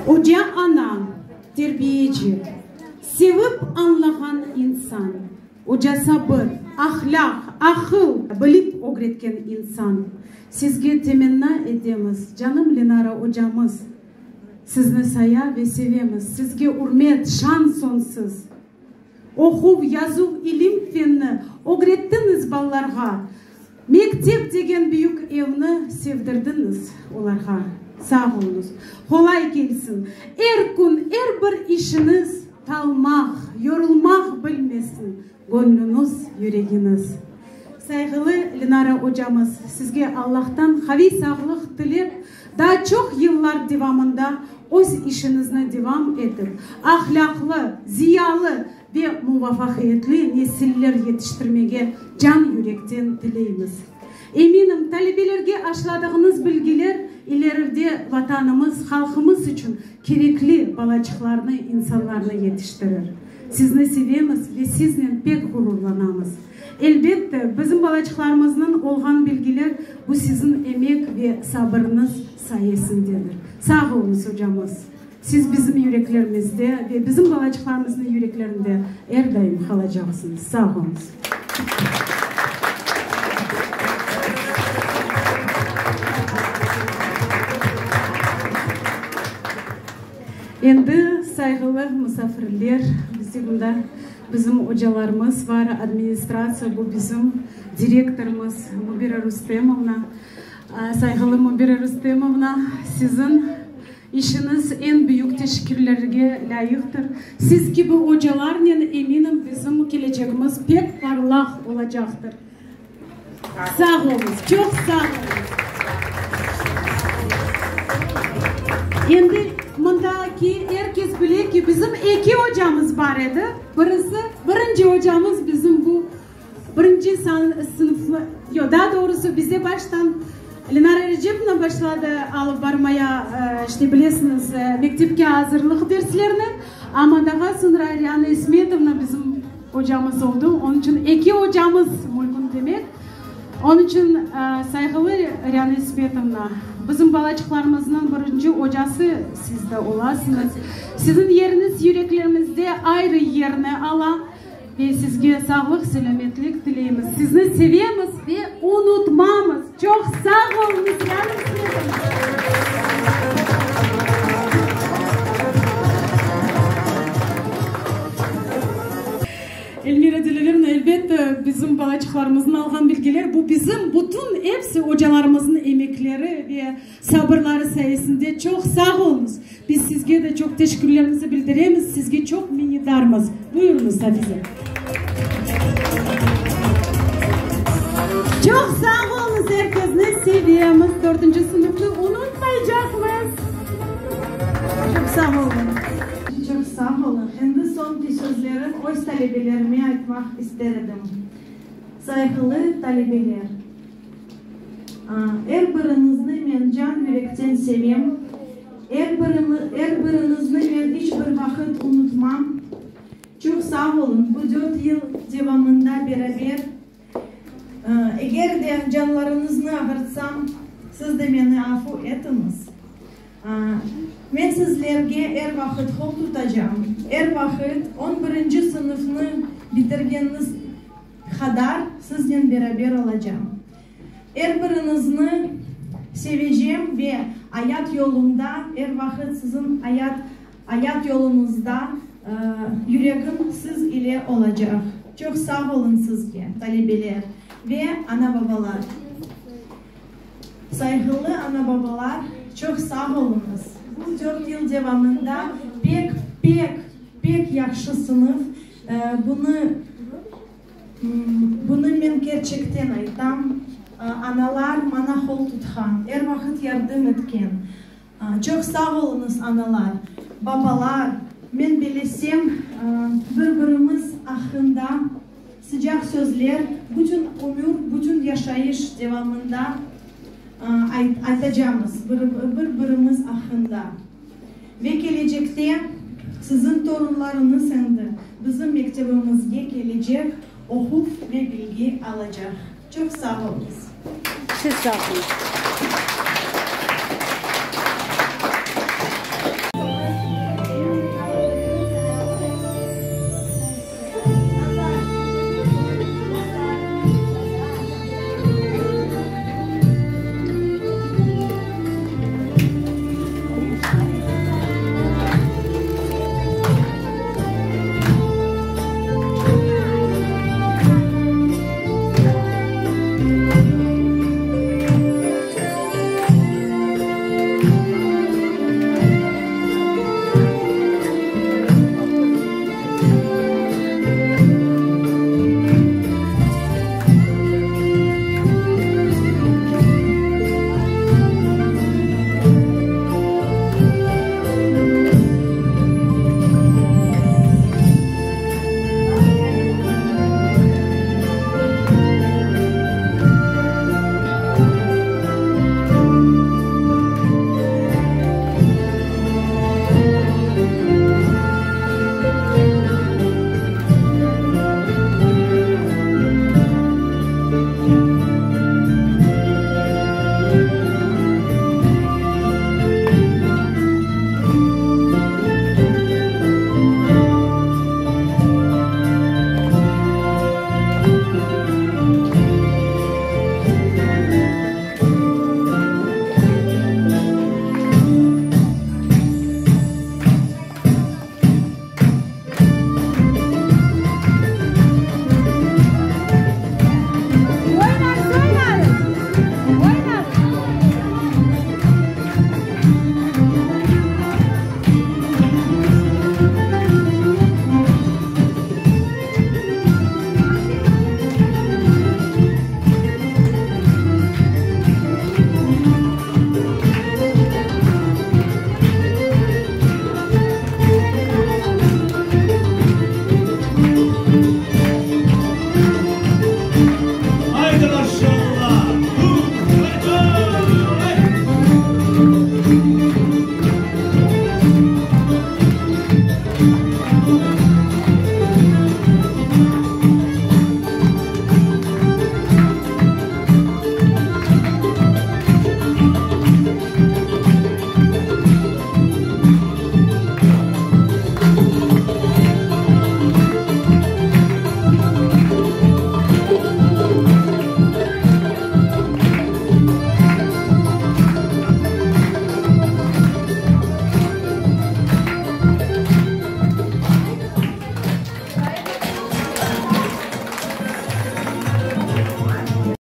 Oca ana, terbiyeci, sevip añlağan insan. Oca sabır, ahlâq, aqıl bilip ögretken insan. Sizge temenna etemiz, canım Lenara ocamız. Sizni saya ve sevemiz. Sizge ürmet, şan soñsuz. Oquv, yazuv, ilim, fenni ögrettiñiz balalarğa. Mektep degen büyük evni sevdirdiñiz olarğa. Sağ oluñız. Qolay kelsin. Er kün, er bir işiñiz talmaq, yorulmaq bilmesin göñlüñiz, yüregiñiz. Sayğılı Lenara ocamız, sizge Allahtan qaviy sağlıq tilep, daa çoq yıllar devamında öz işiñizni devam etip, ahlâqlı, ziyalı ve muvafaqiyetli nesiller yetiştirmege can-yürekten tileymiz. Eminim, talebelerge aşladığıñız bilgiler ileride Vatanımız, halqımız içün kerekli balaçıqlarnı, insanlarnı yetiştirir. Sizni sevemiz ve siznen pek ğururlanamız. Elbette, bizim balaçıqlarımıznıñ olğan bilgiler bu siziñ emek ve sabırıñız sayesindedir. Sağ oluñız, ocamız! Siz bizim yüreklerimizde ve bizim balaçıqlarımıznıñ yüreklerinde er daim qalacaqsıñız. Sağ oluñız! Endi, sayğılı musafirler, bizde mında bizim ocalarımız var, administratsiya, bu bizim direktorımız Mubira Rustemovna. Sayğılı Mubira Rustemovna, siziñ İşiñiz eñ büyük teşekkürlerge lâyıqtır. Siz kibi ocalarnen, eminim, bizim kelecegimiz pek parlaq olacaqtır. Sağ oluñız, çoq sağ oluñız. Endi mındaki er kes bile ki, bizim eki ocamız bar edi. Birisi, birinci ocamız bizim bu Birinci sınıfnı, yoq, daa doğrusı, bizde baştan Lenara Recepovna başladı alıp barmaya, işte, bilesiñiz, mektepke azırlıq derslerini, amma daha soñra Riana İsmetovna bizim ocamız oldı, onıñ içün eki ocamız mümkün demek. Onıñ içün, sayğılı Riana İsmetovna, bizim balaçıqlarımıznıñ birinci ocası siz de olasıñız. Siziñ yeriñiz yüreklerimizde ayrı yerni ala. Ve sizge sağlıq, selâmetlik tileymiz. Sizni sevemiz ve unutmamız. Çoq sağ oluñız, Riana İsmetovna. Elmira Dilâverovna, elbette, bizim balaçıqlarımıznıñ alğan bilgiler, bu bizim bütün episi ocalarımıznıñ emekleri ve sabırları sayesinde. Çoq sağ oluñız. Biz sizge de çoq teşekkürlerimizi bildiremiz, sizge çoq minnetdarmız. Buyurıñız, Afize. Çoq sağ oluñız, er kesni sevemiz, dörtünci sınıfnı unutmaycaqmız. Çoq sağ oluñ. Çoq sağ oluñ. Endi soñki sözlerim öz talebelerime aytmaq ister edim. Sayğılı talebeler! Er biriñizni men can-yürekten sevem, er er biriñizni men iç bir vaqıt unutmam. Çoq sağ oluñ, bu dört yıl devamında beraber. Eger de canlarıñıznı ağırtsam, siz de meni afu etiñiz. Men sizlerge er vaqıt qol tutacam, er vaqıt on birinci sınıfnı bitirgeniñiz qadar siznen beraber olacam. Er biriñizni sevecem ve ayat yolumda er vaqıt siziñ ayat ayat yoluñızda yüregim siz ile olacaq. Çoq sağ oluñ sizge, talebeler ve ana-babalar. Sayğılı ana-babalar, çoq sağ oluñız. Bu dört yıl devamında pek, pek, pek yahşı sınıf Bunı, bunı men kerçekten aytam, analar maña qol tutqan, er vaqıt yardım etken. Çoq sağ oluñız, analar, babalar, men bilesem, bir-birimiz aqqında sıcaq sözler bütün ömür, bütün yaşayış devamında aytacamız, bir-birimiz aqqında. Ve kelecekte siziñ torunlarıñız endi bizim mektebimizge kelecek, oquv ve bilgi alacaq. Çoq sağ oluñız. Siz sağ oluñız.